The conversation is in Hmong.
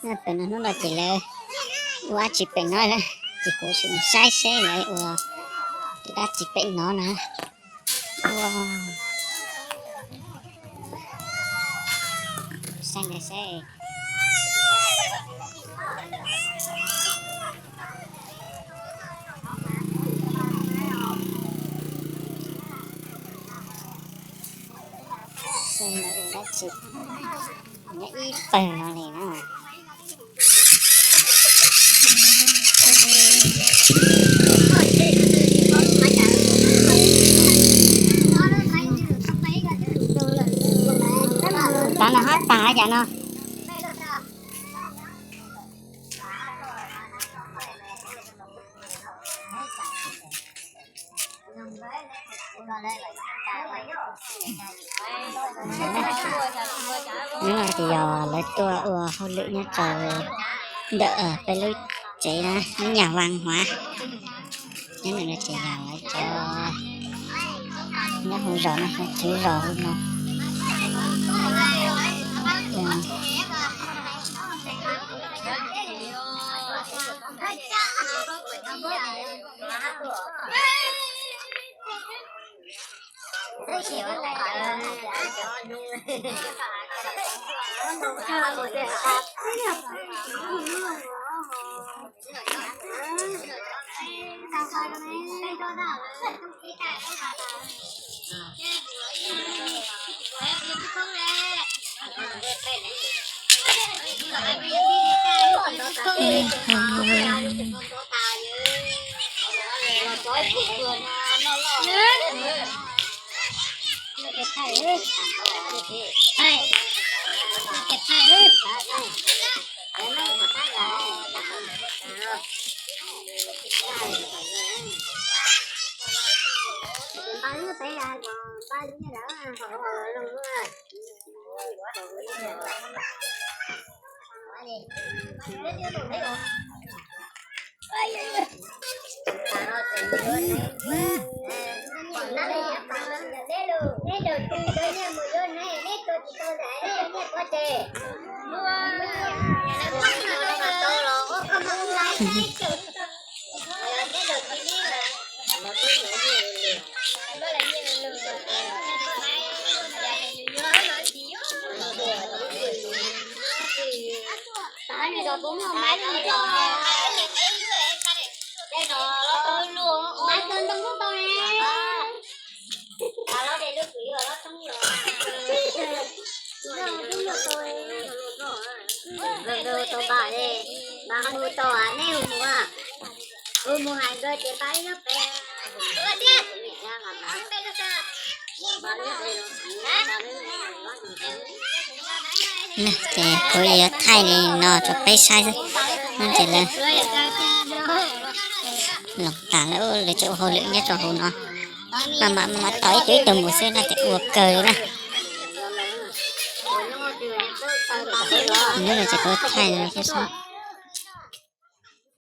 Pem no hnub no ces lawv ua dab tsi pem no na, ces kuv sim mus saib seb lawv ua tus dab tsi pem no na. Ua saib ntawd seb. Saib lawv ua dab tsi nyob ib pawg no li na. Tav no hab taag cas no. Nyob no ces yog lawv tuaj ua hauj lwm nyob rau ntawm peb lub tsev na, lub nyam vaj huav. Nyob no ces yog lawv cov nyob hauv zos no, tswv zos hauv no. Ces kuv yuav thaij li no rau peb saib xwb. No ces lawv loos tas lawm, lawv tseem ua hauj lwm nyob rau hauv no. Mas mam mam tom ib tug ib tug mus xwb no ces ua kawg li na. Hnub no ces kuv thaij li no peb saib.